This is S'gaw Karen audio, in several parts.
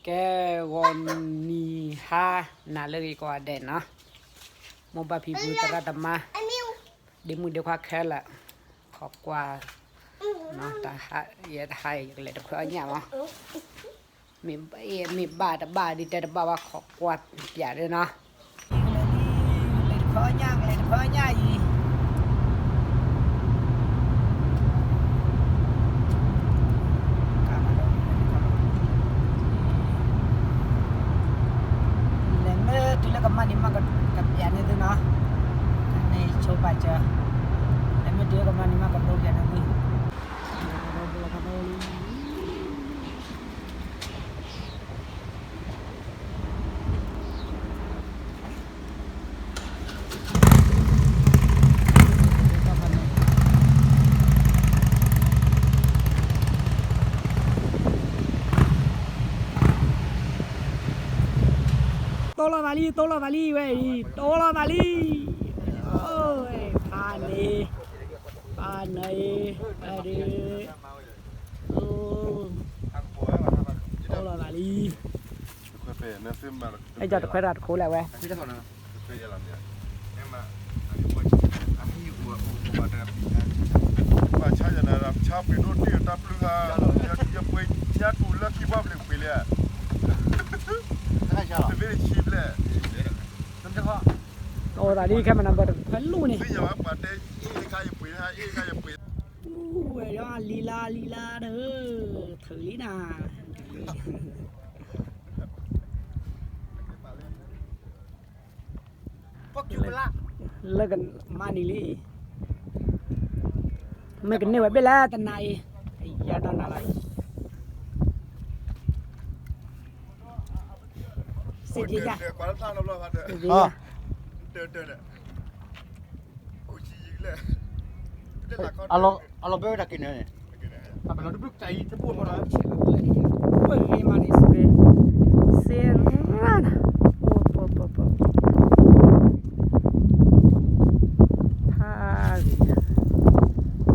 ကဲ ဂီၤနံၤဟါနၤလၢအဂ့ၤကိးဂၤဒဲးနီၤ, မိၢ်ပၢ်ဖံဖုသရၣ်သမါ, ဒ့မုၣ်ဒ့ခွါခဲလၢာ်, ခိးကွၢ်, တဟါ, ယဲတဟါအံၤ ယကလဲၤတခွဲအီၣ်ညၣ်မး, မ့ၢ်ဘၣ်တဘၣ်ဒ်တဲတဘၣ်ဘၣ် ခိးကွၢ်ပၠးဒ်နီၤ, လဲၤတခွဲအီၣ်ညၣ် လဲၤတခွဲအီၣ်ညၣ်အံၤ လဲၤမ့ၢ်တုၤလၢကမၣ်နံၤမးကပျးန့ၢ်သုနီၤ, န့ၣ်ဆိပာ်စၢၤ, လဲၤမ့ၢ်တုၤလၢကမၣ်နံၤမးကဒိပျးန့ၢ်သု တိလီၤသးလံ တိလီၤသးလံ ဝဲအံၤ တိလီၤသးလံ, ဖးန့ၣ်, ဖးန့ၣ်, ဝဲဒုး, တိလီၤသးလံ, အဲၣ်ကၠီတခွဲတၢ်တခိးလဲၣ်ဝဲ ပှၤဆါယၤန့ၣ် ဆါပှ့ၤဒိၣ်တ့ၢ်တၢ်ပျုၢ်ဟါ, ယပှ့ၤညါတူၢ်လၢခံဘၣ်ပျ့ၤပှ့ၤလံဧါ, တမ့ၢ်ဆံဘျဲၣ်, အိၣ်သးဒ်ခဲမနၤဘၣ်တခွဲလူၢ်န့ၣ်, သ့ၣ်ညါဝဲပှၤတဲအ့ၣ်ခါယပှ့ၤဟါ အ့ၣ်ခါယပှ့ၤ, ဝဲလံလါလံလါဒီး, ထုးလံနၤ လၢကမၤန့ၢ်လံ, မ့ၢ်ကန့ၢ်ဝဲဘ့ၣ်လၢတနၤအံၤ, ယၤတနၤလီၤအံၤ, စ့ယၤ, အလီၤဘၢဝဲတၢ်က့ၤန့ၣ်, ပလီၤတဘျုးတၢ်အံၤတဘိၣ်မးလီၤ, ဝဲဂ့ၤမးန့ၣ်, စ့ရၣ်နၤ, ဖးဂ့ၤ,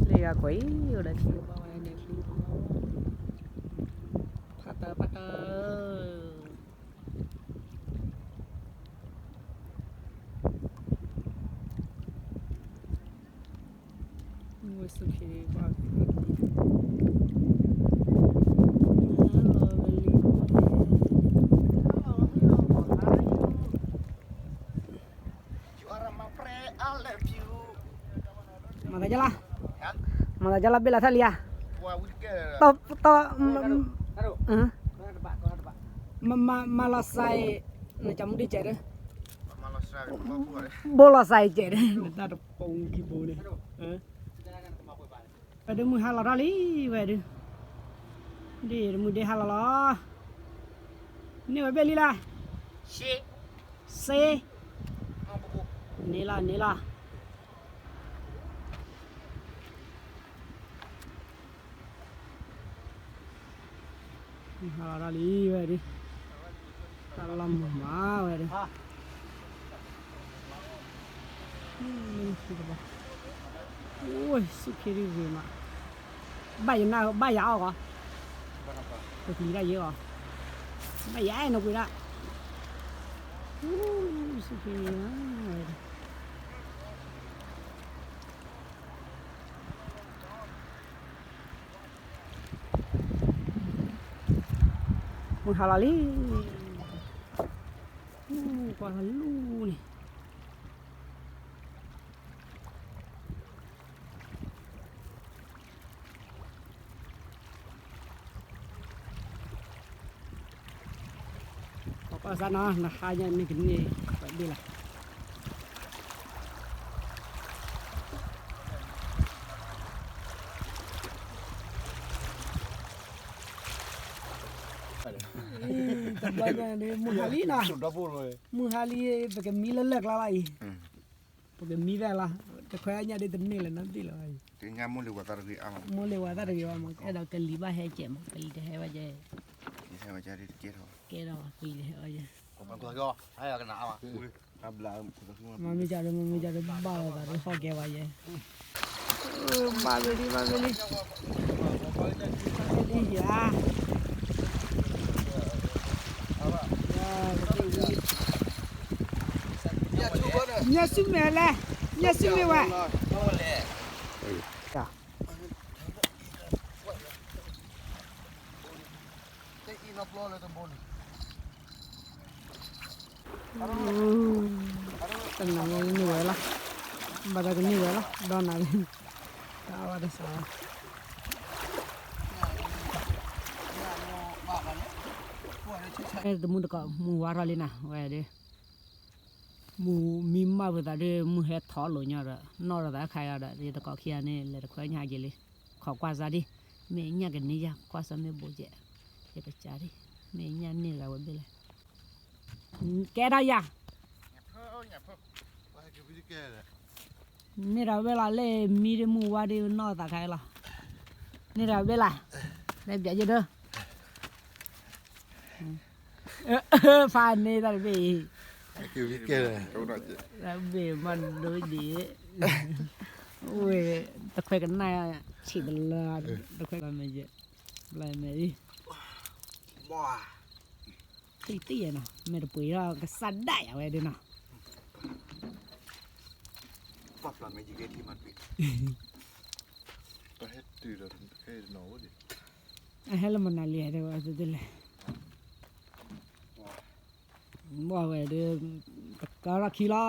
လ့ၣ်ဂၤကွၢ်အံၤ အိၣ်ဒီးထံ, ဖးတၢ်ဖးတၢ် မၤသးဒ်လၢ, မၤသးဒ်လၢဘ့ၣ်လၢထၢၣ်လံဧါ, တီ, မၤလီၤစဲး, နကမူဒံးကဲးဒီး, ဘိလီၤစဲးကဲးဒီး, နတၢ်တပိာ်ခံဘိန့ၣ်, ဝဲဒုးမုၢ်ဟါလီၤထီၣ်လံဝဲဒုး, ဒ်တမုၢ်ဒ့ဟါလီၤလီၤ, န့ၢ်ဝဲဘ့ၣ်လံလၢ, စ့, န့ၣ်လီၤန့ၣ်လီၤ ဟါလီၤဒၣ်လံဝဲဒုး, တၢ်လီၢ်မုာ်မးဝဲဒုး, အိၣ်ဆူၣ်ခ့ဒုဂ့ၤမး, ဘၣ်ယနၢ်ဘၣ်ယၤအီၣ်ဂီၤ, ပကလံၤဒၣ်ယဲအီၤ, ဘၣ်ယၤအဲၣ်နကွံာ်ဒၣ်, ဆူၣ်ခ့ဒုဝဲဒုး မုၢ်ဟါလီၤလံ, ကွၢ်လူန့ၣ်, ပှၤကွၢ်စၢ်နီၤ နဟါညါမ့ၢ်ကန့ၢ်ပှၤဘ့ၣ်လၢ တဘျီညါန့ၣ် မုၢ်ဟါလံနီၤ, မုၢ်ဟါလံ ပကမံလၢလၢၢ်ကျါလီၤအံၤ, ပကမံဘၣ်လီၤ, တခွဲညါဒ်တန့ၢ်လၢၤနီတဘ့ၣ်လီၤ, မိၢ်လ့ၤဝၤသးတဂ့ၤဘၣ်မး, အဲၣ်ဒိးကလံၤဘၣ်ဟဲကဲးမး, ကလံၤတဟဲဝဲကဲ, ကဲဒီးကလံၤတဟဲဝဲကဲ, မ့မ့ၢ်ကဒီး မ့မ့ၢ်ကဒီး ဘၣ်လီၤသးဒီးဟီၣ်ကဲဝဲယဲ, ဘၣ်ဝဲလံ ဘၣ်ဝဲလံ, လံယၤ, ညၣ်ဆူမဲာ်လဲၣ်, ညၣ်ဆူမဲာ်ဝဲ. တနၤညါန့ၢ်ဝဲလီၤ, ဘၣ်သးကန့ၢ်ဝဲလီၤ, ဒီနၤန့ၣ်, တၢ်ဝဲတစး, တမုၢ်တကိး မုၢ်ဝါထီၣ်လံနၤ, ဝဲဒၣ် မုၢ်မံမၢ်ပသးဒ် မုၢ်ဟဲထီၣ်လိာ်ညီဒီး နီၣ်ထီၣ်သးခါယၤဒီး ယတကိးခံဂၤန့ၣ် လဲၤတခွဲညါက့ၤလံ, ခိးကွၢ်စါဒ်, မ့ၢ်ညၣ်ကန့ၢ်ယၤ ကွၢ်စါမ့ၢ်ဘိးကဲး, ယကစၢ်ဒ်, မ့ၢ်ညၣ်န့ၢ်တဂၤဝဲဘ့ၣ်လဲၣ်, ကဲထီၣ်ယၤ, န့ၢ်ဒီးဝဲလီၤ လၢမံဒ်မုၢ်ဝါဒ် နီၣ်သးခါလီၤ, န့ၢ်ဒီးဝဲလီၤ, လၢပျးယဒၢ ဖးန့ၢ်တၢ်တဘ့ၣ်အံၤ, တၢ်ဘ့ၣ်မၤဒိဒံး, ဝဲ, တခွဲကနၣ်ဆံးတလၢ, တခွဲဘျီမဲာ်ယဲ, ဘျီမဲာ်အံၤ, ချံသံၣ်ယဲနီၤ မဲာ်တပှ့ၤထီၣ်ကစၢ်ဒၣ်ယၤဝဲဒၣ်နီၤ, အဟဲလၢမနၤလံတဲဝဲသုတလဲၣ်, ဘၣ်ဝဲဒၣ်, တကးထီၣ်ခံလီၤ